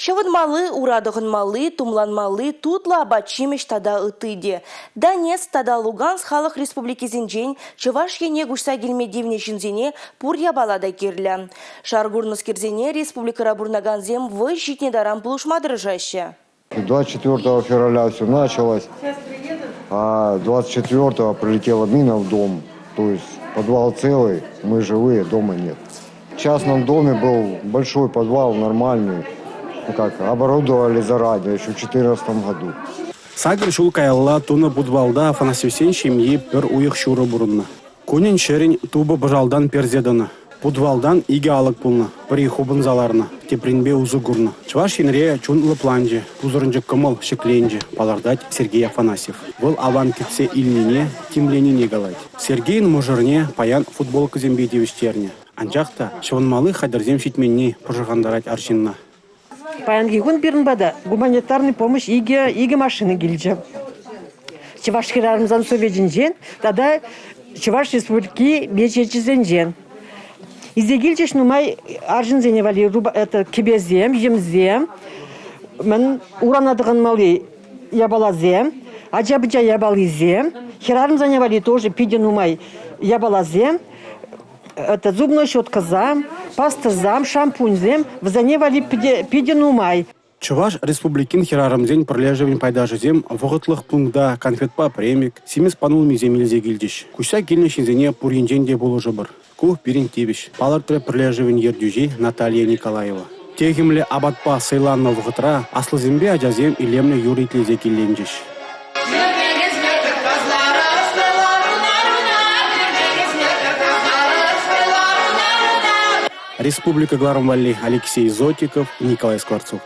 Ҫӑвӑнмалли, ура тӑхӑнмалли, тумланмалли, тутлӑ апат-ҫимӗҫ тата ытти те. Донецк тата Луганск халӑх республикисенчен Чӑваш Ене куҫса килме тивнӗ ҫынсене пур япала та кирлӗ. Шар курнӑскерсене республикӑра пурӑнакансем вӑй ҫитнӗ таран пулӑшма тӑрӑшаҫҫӗ. 24 февраля все началось, а 24 прилетела мина в дом. То есть подвал целый, мы живые, дома нет. В частном доме был большой подвал, нормальный. Ну как, оборудовали заранее, еще в 2014 году. Сакӑр ҫул каялла тунӑ путвалта Афанасьевсен ҫемйи пӗр уйӑх ҫурӑ пурӑннӑ. Кунӗн-ҫӗрӗн тупӑ пӑшалтан персе тӑнӑ. Путвалтан икӗ алӑк пулнӑ. Пӗри хупӑнса ларнӑ, тепринпе усӑ курнӑ. Чӑваш Енре чун лӑпланчӗ, пусӑрӑнчӑк кӑмӑл ҫӗкленчӗ, палӑртать Сергей Афанасьев. Вӑл аван кӗтсе илнине, тимленине калать. Сергейӑн мӑшӑрне паян футболкӑсемпе тивӗҫтернӗ. Анчах та ҫӑвӑнмалли хатӗрсем ҫитменни пӑшӑрхантарать арҫынна. Паянхи кун пирӗн пата гуманитарный помощь икӗ, икӗ машина килчӗ. Чӑваш хӗрарӑмсен совечӗнчен тата Чӑваш Республики мечечӗсенчен. Илсе килчӗҫ нумай арҫынсене валли это, кӗпесем, йӗмсем, мӗн урана тӑхӑнмалли япаласем, ача-пӑча япалисем, хӗрарӑмсене валли тоже питӗ нумай япаласем. Это зубной щеткӑсам, пастӑсам, шампуньсем вӗсене валли питӗ нумай. Чӑваш Республикин хӗрарӑмсен пӗрлешӗвӗн пайташӗсем вӑхӑтлӑх пункта канфетпа премӗк, симӗс панулмисем илсе килчӗҫ. Куҫса килнӗ ҫынсене пур енчен те пулӑшӑпӑр. Ку пирӗн тивӗҫ, палӑртрӗ пӗрлешӗвӗн ертӳҫи Наталья Николаева. Техӗмлӗ апатпа сӑйланнӑ вӑхӑтра аслисемпе ачасем илемлӗ юрӑ итлесе килленчӗҫ. Республика кӑларӑм валли Алексей Зотиков, Николай Скворцов.